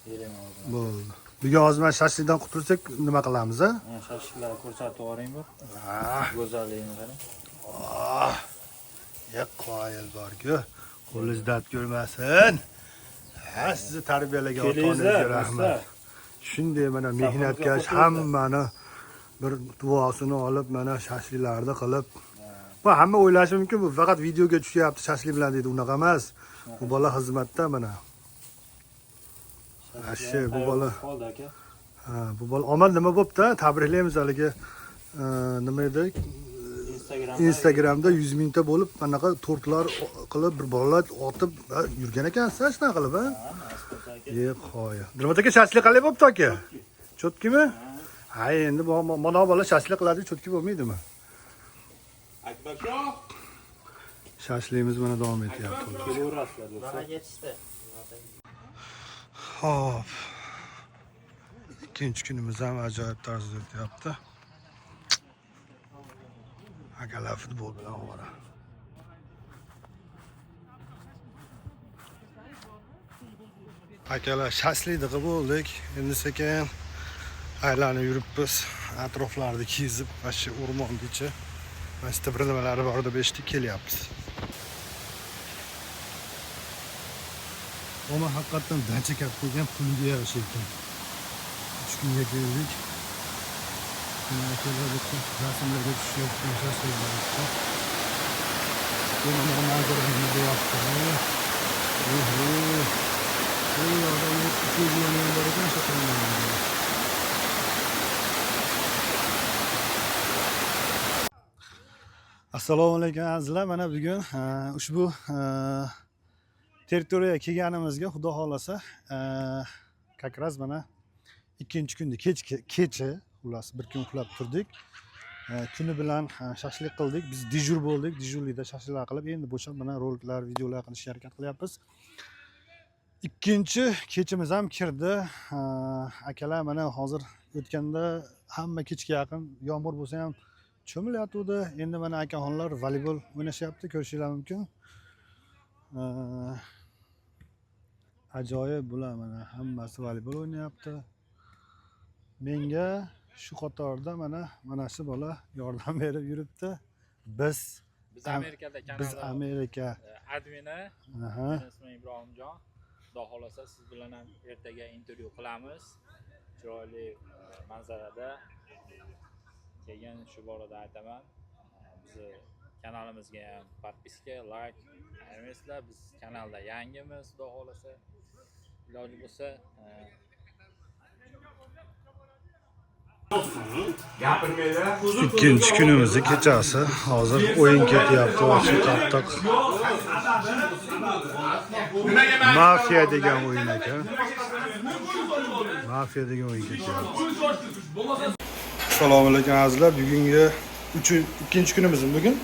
yeyman. Bo'ldi. Bugun hozir mana shashlikdan qutulsak nima qilamiz, a? Ha, shashliklarni ko'rsatib yuboring bir. Go'zalligini qarang. Ah. Ya qoyil bor-ku. Qo'lingiz dard ko'rmasin. Ha, sizni tarbiyalagan ota-onangizga rahmat. Shunday mana mehnatkash hammani bir duosini olib mana shashliklarni qilib. Bu hamma o'ylashi mumkin, bu faqat videoga tushyapti shashlik bilan deydi, unaqa emas. Bu bola xizmatda mana. Ashe bu bola Qoldi aka. Ha, bu bola omad nima bo'pti? Tabriklaymiz haligi nima edi? Instagramda 100 mingta bo'lib, anaqa tortlar qilib bir bolalar otib yurgan ekansiz, shunaqa qilib, ha? Ye, qoya. Dilmurod aka shashlik qalay bo'pti aka? Cho'tkimi? Ha, endi mana bola shashlik qiladi, cho'tki bo'lmaydimi? Akbarshoh. Shashligimiz mana davom etyapti. Kelaverasizlar do'stlar. Xo'p. Ikkinchi kunimiz ham ajoyib tarzda o'tyapti. Akalar futbol bilan ovora. Akalar shashlikni qilib bo'ldik. Endi sekin aylanib yuribmiz. Atroflarni kezib, mana shu o'rmongacha mana shu bir nimalari bor deb eshitdik, kelyapmiz. Ama hakikaten dacha katta ekan, pulga yarasha ekan. 3 kunga keldik. Akalar bitta rasmlarga tushyapti, shashliklar. Mana manzara nima deyapti? Oho. Bu yoqda 300 million bor ekan, shu tomonda. Assalomu alaykum azizlar. Mana bugun ushbu territoriyaga kelganimizga xudo xohlasa как раз mana ikkinchi kunda kecha xullas bir kun uxlab turdik. Kuni bilan shashlik qildik. Biz dejur bo'ldik. Dejurlikda shashliklar qilib, endi bo'shab mana roliklar, videolar qilishga harakat qilyapmiz. Ikkinchi kechimiz ham kirdi. Akalar mana hozir o'tganda hamma kechga yaqin yomg'ir bo'lsa ham cho'milayotgandi. Endi mana akaxonlar voleybol o'ynashyapti, ko'rishinglar mumkin. Ajoyib bular mana hammasi voleybol o'ynayapti. Menga shu qatorda mana shu bola yordam berib yuribdi. Biz Amerikada kanalda. Biz Amerika admini. Ismim Ibrohimjon. Xudo xolasa siz bilan ham ertaga intervyu qilamiz. Chiroyli manzarada. Keyin shu borada aytaman, bizni kanalimizga ham podpiska, like ayirmaysizlar. Biz kanalda yangimiz, xudo xolasa. Iloji bo'lsa ikkinchi kunimizni kechasi hozir o'yin ketyapti. Shu qattiq mafiya degan o'yin ekan. Mafiya degan o'yin ketyapti. Assalomu alaykum azizlar. Bugungi ikkinchi kunimizmi bugun?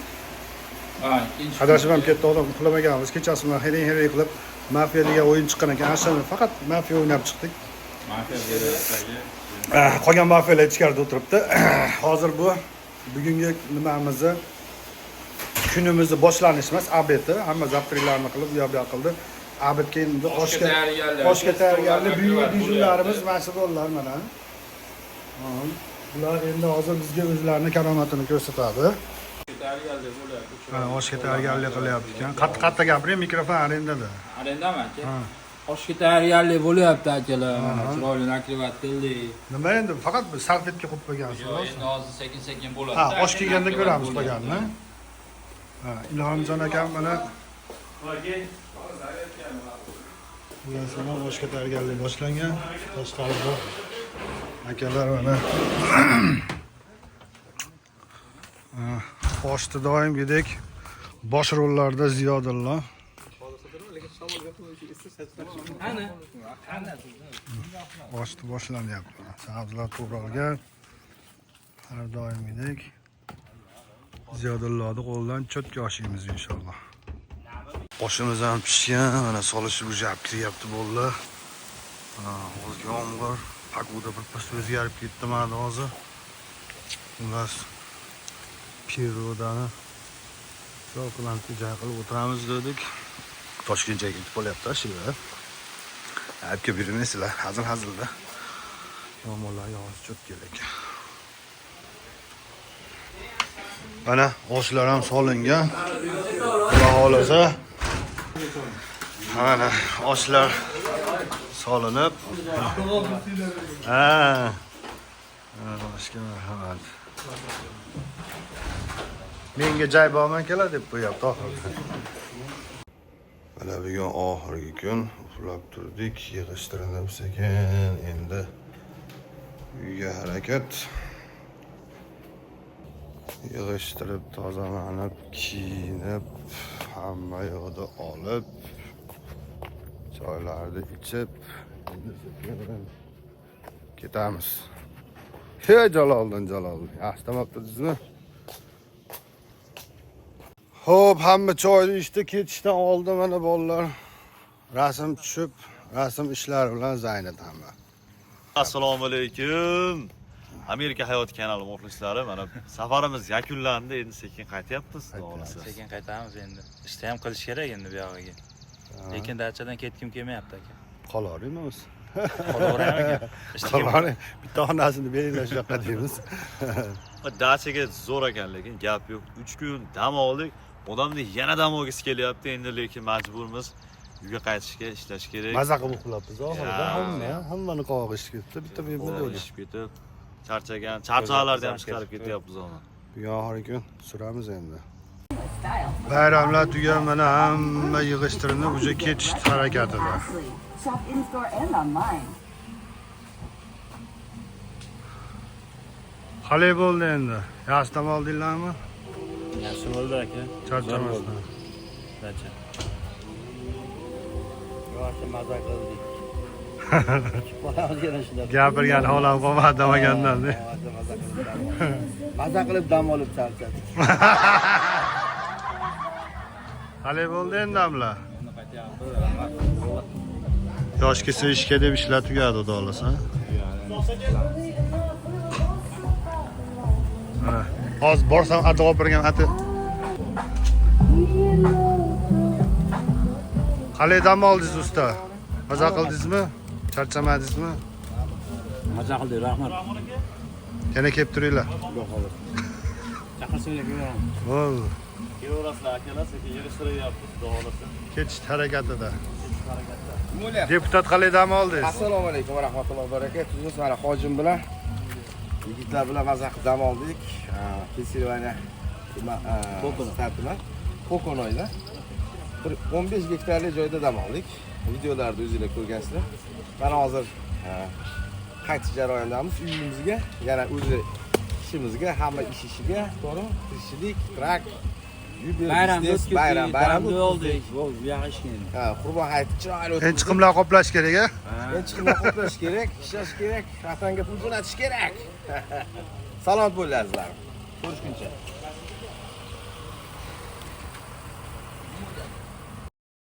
Adashib ham ketdi, odam uxlamaganmiz. Kechasi bilan hering qilib mafiya degan o'yin chiqqan ekan. Ana faqat mafiya o'ynab chiqdik. Qolgan mafiyalar ichkarida o'tiribdi. Hozir bu bugungi nimamizni kunimizni boshlanish emas, abeti. Hamma zaptraklarni qilib, u yoq bu yoq qildi. Abetga endi oshga tayyorgarlik bugungi dejurlarimiz mana shu bolalar mana. Bular endi hozir bizga o'zlarini karomatini ko'rsatadi. Oshga tayyorgarlik qilyapti ekan. Qattiq gapiring, mikrofon arendada. Arendami aka? Oshga tayyorgarlik bo'lyapti akalar. Mana chiroyli nakrivat qildik. Nima endi faqat bir salfetga qo'yib qo'ygansiz. Yo'q, endi hozir sekin-sekin bo'ladi. Ha, osh kelganda ko'ramiz qolganini. Ha, Ilhomjon akam mana bular oshga tayyorgarlik boshlangan. Tashqarida akalar mana oshni doimgidek bosh rollarda Ziyodullo. Oshni boshlanyapti. Sabzilar to'g'ralgan. Har doimgidek Ziyodullohning qo'lidan cho'tka oshimiz inshaalloh. Oshimiz ham pishgan, mana solishib ujab kiryapti bo'ldi. Hozir yomg'ir, pagoda bir pas o'zgarib ketdi mana hozir. Xullas pirodani cho'qlanib joy qilib o'tiramiz dedik. Toshkentga ketib qolyapti shular. Ayb kelib yurmaysizlar, hazil hazilda. Yomg'irlar yog'ishi cho'tka lekin. Mana oshlar ham solingan. Xudo xolasa mana oshlar solinib. Ha. Oshga marhamat. Menga joy borman keladi deb qo'yapti oxirida. Mana bugun oxirgi kun, uxlab turdik, yig'ishtirinib sekin endi uyga harakat. Yig'ishtirib, tozalanib, kiyinib, hamma yoqda olib, choylarni ichib, endi sekin ketamiz. Hey Jaloliddin, Jaloliddin, yaxshi dam olib turdingizmi? Xo'p, hamma choyni ichdi, ketishdan oldin mana bolalar rasm tushib, rasm ishlari bilan Zaynab hamma. Assalomu alaykum. Amerika hayoti kanali muxlislari, mana safarimiz yakunlandi, endi sekin qaytyapmiz, xudo xohlasa. Sekin qaytamiz endi. Ishni ham qilish kerak endi bu yog'iga. Lekin dachadan ketgim kelmayapti aka. Qolavermaymiz. Qolaveramiz. Qolaver, bitta xonasini beringlar shu yoqqa deymiz. Dachaga zo'r ekan, lekin gap yo'q. 3 kun dam oldik. Odamni yana dam olgisi kelyapti, endi lekin majburmiz uyga qaytishga, ishlash kerak. Maza qilib uxlabmiz oxirida, hammani qovog'i ishib ketdi, bitta men bo'ldi. Ishib ketib, charchagan, charchoqlarni ham chiqarib ketyapmiz ona. Bugun oxirgi kun suramiz endi. Bayramlar tugab, mana hamma yig'ishtirinib, уже ketish harakatida. Qalay bo'ldi endi? Yaxshi dam oldinglarmi? Yaxshi bo'ldi aka. Charchamasdan. Dacha. Yo'q, maza qildik. Gapirgan holam qolmadi demagandan. Maza qilib dam olib charchadik. Qalay bo'ldi endi amla? Yosh kelsa ishga deb ishlar tugadi, xudo xohlasa. Mana hozir borsam ati olib bergan ati. Qalay dam oldingiz usta? Maza qildingizmi? Charchamadingizmi? Maza qildik, rahmat. Yana kelib turinglar. Xudo xohlasa. Chaqirsanglar kelaman. Bo'ldi. Kelaverasizlar akalar, sekin yig'ishtiryapmiz, xudo xohlasa. Ketish harakatida. Deputat qalay dam oldingiz? Assalomu alaykum va rahmatullohi va barakatuh. Biz mana hojim bilan yigitlar bilan maza qilib dam oldik. Pensilvaniya shtatida, Poconoyda bir 15 gektarli joyda dam oldik. Videolarda o'zinglar ko'rgansizlar. Mana hozir qaytish jarayonidamiz uyimizga, yana o'zi ishimizga, hamma ish ishiga, to'g'rimi? Tirikchilik, trak, Bayram bayram oldik. Bu yog'i ishga. Ha, Qurbon hayiti chiroyli o'tdi. Endi chiqimlar qoplash kerak, a? Endi chiqimlar qoplash kerak, ishlash kerak, vatanga pul jo'natish kerak. Salomat bo'linglar azizlarim. Ko'rishguncha.